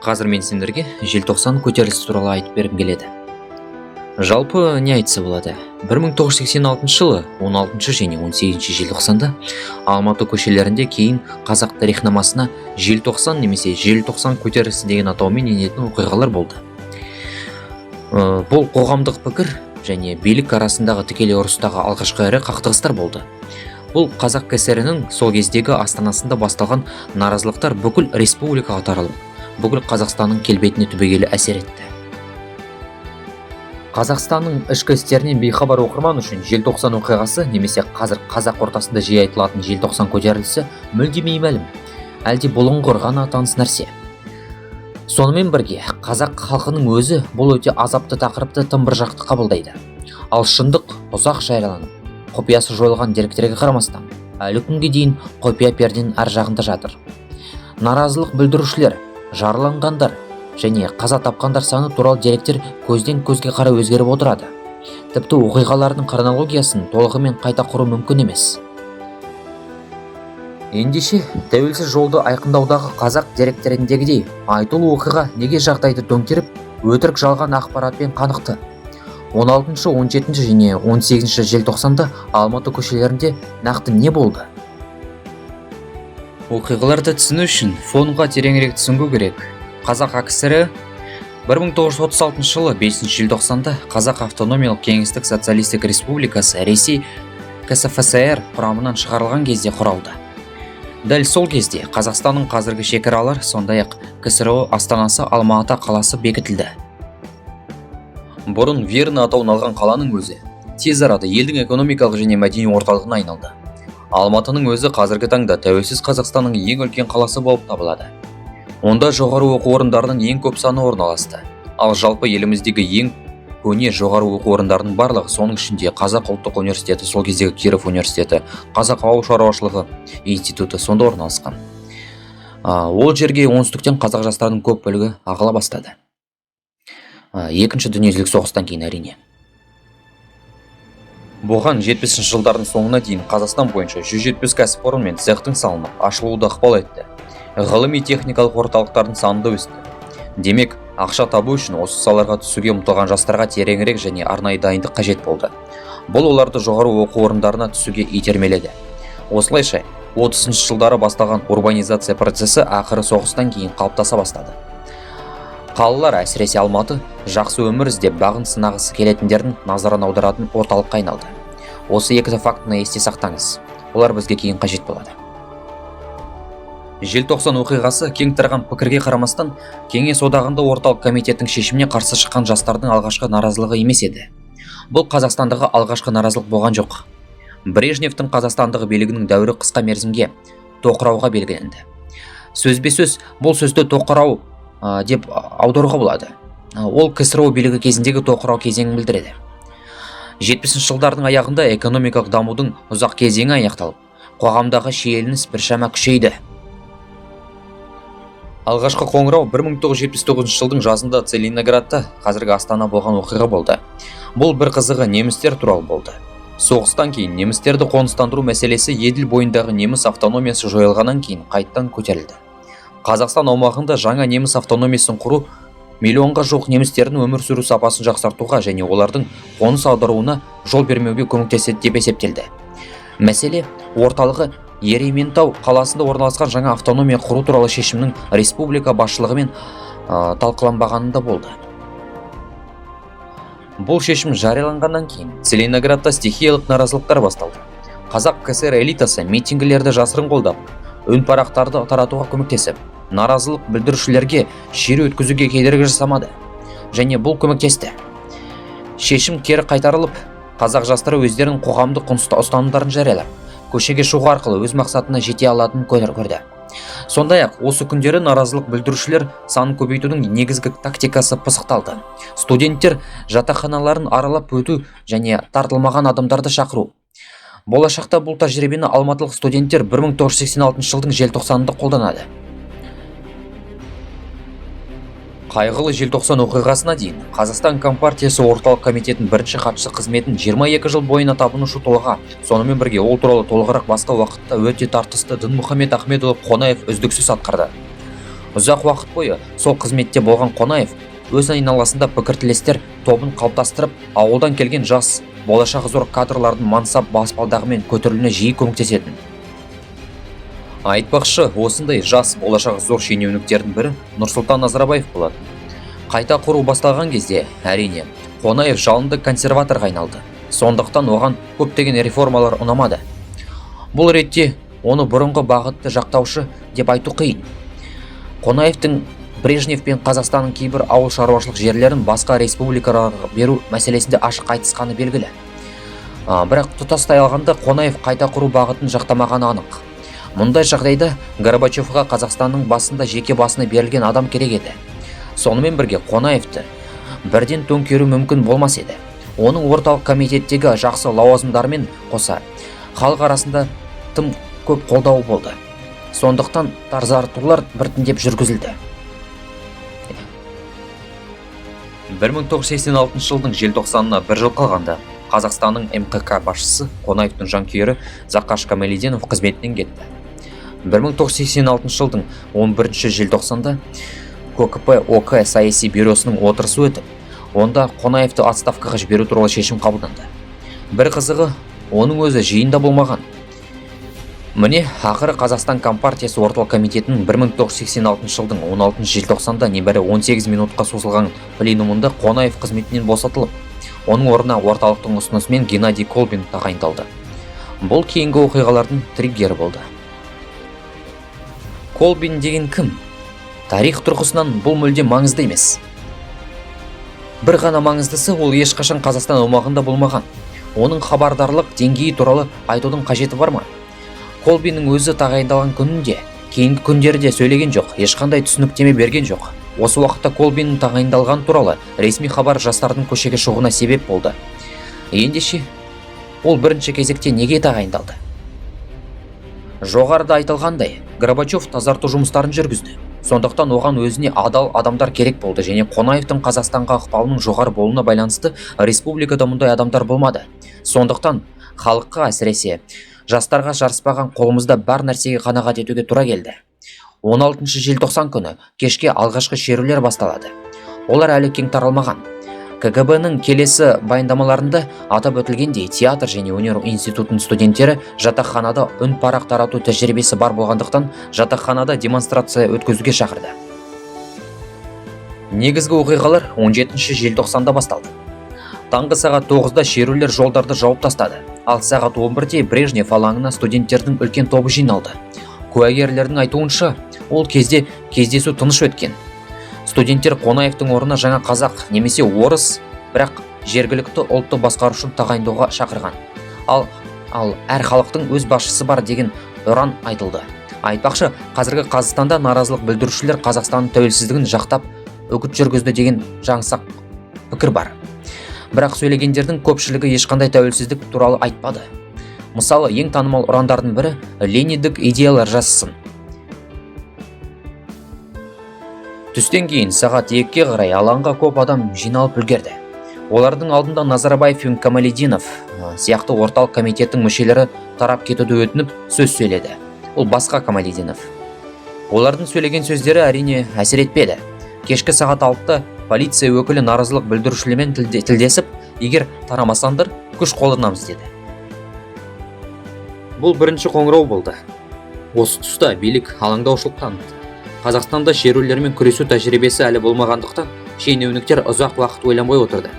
Қазір мен сендерге Желтоқсан көтерілісі туралы айтып бергім келеді. Жалпы, не айтса болады? 1986 жылы 16 және 18 желтоқсанда Алматы көшелерінде кейін қазақ тарихнамасына Желтоқсан немесе Желтоқсан көтерілісі деген атаумен енетін оқиғалар болды. Бұл қоғамдық пікір және билік арасындағы тікелей ұрыстағы алғашқы ірі қақтығыстар болды. Бұл Қазақ КСР-інің сол кездегі астанасында басталған наразылықтар бүкіл республикаға таралып, бүкіл Қазақстанның келбетіне түбегейлі әсер етті. Қазақстанның ішкі істерінен бейхабар оқырман үшін Желтоқсан оқиғасы немесе қазір қазақ ортасында жиі айтылатын Желтоқсан көтерілісі мүлде беймәлім, әлде бұлыңғыр ғана таныс нәрсе. Сонымен бірге қазақ халқының өзі бұл өте азапты тақырыпты тым бір жақты қабылдайды. Ал шындық ұзақ жарияланып, құпиясы жойылған деректерге қарамастан, әлі күнге дейін құпия перденің ар жағында жатыр. Наразылық білдірушілер, жараланғандар және қаза тапқандар саны туралы деректер көзден көзге қарай өзгеріп отырады. Тіпті оқиғалардың хронологиясын толығымен қайта құру мүмкін емес. Ендеше, тәуелсіз жолды айқындаудағы қазақ деректеріндегідей айтулы оқиға неге жағдайды төңкеріп, өтірік жалған ақпаратпен қанықты? 16, 17 және 18 желтоқсанда Алматы көшелерінде нақты не болды? Оқиғаларды түсіну үшін фонға тереңірек түсіну керек. Қазақ АКСР 1936 жылы 5 желтоқсанда Қазақ Автономиялық Кеңестік Социалистік Республикасы Ресей КСФСР құрамынан шығарылған кезде құралды. Дәл сол кезде Қазақстанның қазіргі шекаралары, сондай-ақ КСРО астанасы Алматы қаласы бекітілді. Бұрын Верный атауын алған қаланың өзі тез арада елдің экономикалық және мәдени орталығына айналды. Алматының өзі қазіргі таңда тәуелсіз Қазақстанның ең үлкен қаласы болып табылады. Онда жоғары оқу орындарының ең көп саны орналасты. Ал жалпы еліміздегі ең көне жоғары оқу орындарының барлығы, соның ішінде Қазақ ұлттық университеті, сол кездегі Киров университеті, Қазақ ауыл шаруашылығы институты сонда орналасқан. Ол жерге оңтүстіктен қазақ жастарының көп бөлігі ағыла бастады. Екінші дүниежүзілік соғыстан кейін, әрине. Бұған 70 жылдардың соңына дейін Қазақстан бойынша 170 кәсіпорын мен цехтың салынып, ашылуы да ықпал етті. Ғылыми техникалық орталықтардың саны да өсті. Демек, ақша табу үшін осы салаларға түсуге ұмтылған жастарға тереңірек және арнайы дайындық қажет болды. Бұл оларды жоғары оқу орындарына түсуге итермеледі. Осылайша, 30 жылдары басталған урбанизация процесі ақыры соғыстан кейін қалыптаса бастады. Қалалар, әсіресе Алматы, жақсы өмір іздеп, бағын сынағысы келетіндердің назарын аударатын орталыққа айналды. Осы екі фактіні есте сақтаңыз. Олар бізге кейін қажет болады. Желтоқсан оқиғасы кең тараған пікірге қарамастан, Кеңес Одағында орталық комитеттің шешіміне қарсы шыққан жастардың алғашқы наразылығы емес еді. Бұл Қазақстандағы алғашқы наразылық болған жоқ. Брежневтің Қазақстандағы билігінің дәуірі қысқа мерзімге тоқырауға белгіленді. Сөзбе сөз бұл сөзді тоқырау деп аударуға болады. Ол КСРО билігі кезіндегі тоқырау кезеңін білдіреді. 70 жылдардың аяғында экономикалық дамудың ұзақ кезеңі аяқталып, қоғамдағы шиеленіс біршама күшейді. Алғашқы қоңырау 1979 жылдың жазында Целиноградта, қазіргі Астана, болған оқиға болды. Бұл бір қызығы немістер туралы болды. Соғыстан кейін немістерді қоныстандыру мәселесі Еділ бойындағы неміс автономиясы жойылғаннан кейін қайттан көтерілді. Қазақстан аумағында жаңа неміс автономиясын құру миллионға жуық немістердің өмір сүру сапасын жақсартуға және олардың қоныс аударуына жол бермеуге көмектеседі деп есептелді. Мәселе орталығы Ерейментау қаласында орналасқан жаңа автономия құру туралы шешімнің республика басшылығымен талқыланбағанында болды. Бұл шешім жарияланғаннан кейін Целиноградта стихиялық наразылықтар басталды. Қазақ КСР элитасы митингілерді жасырын қолдап, үнпарақтарды таратуға көмектесіп, наразылық білдірушілерге шеру өткізуге кедергі жасамады және бұл көмектесті. Шешім кері қайтарылып, қазақ жастары өздерінің қоғамдық ұстанымдарын жариялап, көшеге шығу арқылы өз мақсатына жете алатынын көрді. Сондай-ақ осы күндері наразылық білдірушілер санын көбейтудің негізгі тактикасы пысықталды: студенттер жатақханаларын аралап өту және тартылмаған адамдарды шақыру. Болашақта бұл тәжірибені алматылық студенттер 1986 жылдың желтоқсанында қолданады. Қайғылы Желтоқсан оқиғасына дейін Қазақстан Компартиясы Орталық Комитетінің бірінші хатшысы қызметін 22 жыл бойына табынушы тұлға, сонымен бірге ол туралы толығырақ басқа уақытта, өте тартысты Дінмұхамед Ахметұлы Қонаев үздіксіз атқарды. Ұзақ уақыт бойы сол қызметте болған Қонаев өз айналасында пікіртілестер тобын қалыптастырып, ауылдан келген жас, болашағы зор кадрлардың мансап баспалдағымен көтерілуіне жиі көмектесетін. Айтпақшы, осындай жас, болашағы зор шенеуніктердің бірі Нұрсұлтан Назарбаев болатын. Қайта құру басталған кезде, әрине, Қонаев жалынды консерваторға айналды. Сондықтан оған көптеген реформалар ұнамады. Бұл ретте оны бұрынғы бағытты жақтаушы деп айту қиын. Қонаевтың Брежнев пен Қазақстанның кейбір ауыл шаруашылық жерлерін басқа республикаларға беру мәселесінде ашық айтысқаны белгілі. Бірақ тұтастай алғанда, Қонаев қайта құру бағытын жақтамағаны анық. Мұндай жағдайда Горбачевқа Қазақстанның басында жеке басына берілген адам керек еді. Сонымен бірге Қонаевты бірден төңкеру мүмкін болмас еді. Оның орталық комитеттегі жақсы лауазымдарымен қоса халық арасында тым көп қолдауы болды. Сондықтан тазартулар біртіндеп жүргізілді. 1986 жылдың желтоқсанына бір жыл қалғанда Қазақстанның МҚК басшысы, Қонаевтың жанкүйері Зақаш Камалиденов қызметінен кетті. 1986 жылдың 11 желтоқсанда КОКП ОК саяси бюросының отырысы өтіп, онда Қонаевты отставкаға жіберу туралы шешім қабылданды. Бір қызығы, оның өзі жиында болмаған. Міне, ақыры Қазақстан Компартиясы Орталық комитетінің 1986 жылдың 16 желтоқсанда небәрі 18 минутқа созылған пленумында Қонаев қызметінен босатылып, оның орнына орталықтың ұсынысымен Геннадий Колбин тағайындалды. Бұл кейінгі оқиғалардың триггері болды. Колбин деген кім? Тарих тұрғысынан бұл мүлде маңызды емес. Бір ғана маңыздысы, ол ешқашан Қазақстан аумағында болмаған. Оның хабардарлық деңгейі туралы айтудың қажеті бар ма? Колбиннің өзі тағайындалған күнінде, кейінгі күндері де сөйлеген жоқ, ешқандай түсініктеме берген жоқ. Осы уақытта Колбиннің тағайындалған туралы ресми хабар жастардың көшеге шығуына себеп болды. Ендеше, ол бірінші кезекте неге тағайындалды? Жоғарыда айтылғандай, Горбачев тазарту жұмыстарын жүргізді. Сондықтан оған өзіне адал адамдар керек болды және Қонаевтың Қазақстанға ықпалының жоғары болуына байланысты республикада мұндай адамдар болмады. Сондықтан халыққа, әсіресе жастарға жараспаған қолымызда бар нәрсеге қанағат етуге тура келді. 16 желтоқсан күні кешке алғашқы шерулер басталады. Олар әлі кең таралмаған. КГБ-ның келесі баяндамаларында атап өтілгендей, театр және өнер институтының студенттері жатақханада үн парақ тарату тәжірибесі бар болғандықтан, жатақханада демонстрация өткізуге шақырды. Негізгі оқиғалар 17 желтоқсанда басталды. Таңғы сағат 9-да шерулер жолдарды жауып тастады. Ал сағат 11-де Брежнев алаңына студенттердің үлкен тобы жиналды. Куәгерлердің айтуынша, ол кезде кездесу тыныш өткен. Студенттер Қонаевтың орнына жаңа қазақ немесе орыс, бірақ жергілікті ұлтты басқарушыны тағайындауға шақырған. Ал әр халықтың өз басшысы бар деген ұран айтылды. Айтпақшы, қазіргі Қазақстанда наразылық білдірушілер Қазақстанның тәуелсіздігін жақтап үгіт жүргізді деген жаңсақ пікір бар. Бірақ сөйлегендердің көпшілігі ешқандай тәуелсіздік туралы айтпады. Мысалы, ең танымал ұрандардың бірі: «Лениндік идеялар жасасын». Түстен кейін сағат 2-ге қарай алаңға көп адам жиналып үлгерді. Олардың алдында Назарбаев пен Камалидинов сияқты орталық комитеттің мүшелері тарап кетуді өтініп сөз сөйледі. Ол басқа Камалидинов. Олардың сөйлеген сөздері, әрине, әсер етпеді. Кешкі сағат 6-да полиция өкілі наразылық білдірушілермен тілдесіп, егер тарамасаңдар, күш қолданамыз деді. Бұл бірінші қоңырау болды. Осы тұста билік алаңдаушылық танытты. Қазақстанда шерулермен күресу тәжірибесі әлі болмағандықтан, шенеуніктер ұзақ уақыт ойланбай отырды.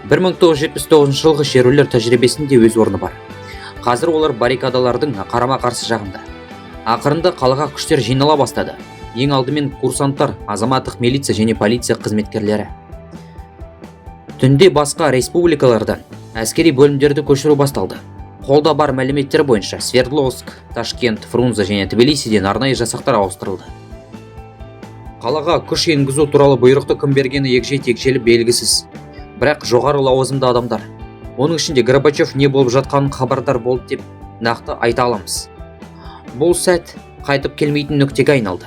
1979 жылғы шерулер тәжірибесінде өз орны бар. Қазір олар баррикадалардың қарама-қарсы жағында. Ақырында қалаға күштер жинала бастады. Ең алдымен курсанттар, азаматтық милиция және полиция қызметкерлері. Түнде басқа республикалардан әскери бөлімдерді көшіру басталды. Қолда бар мәліметтер бойынша, Свердловск, Ташкент, Фрунзе және Тбилисиден арнайы жасақтар ауыстырылды. Қалаға күш енгізу туралы бұйрықты кім бергені егжей тегжейлі белгісіз. Бірақ жоғары лауазымды адамдар, оның ішінде Горбачев, не болып жатқанын хабардар болды деп нақты айта аламыз. Бұл сәт қайтып келмейтін нүктеге айналды.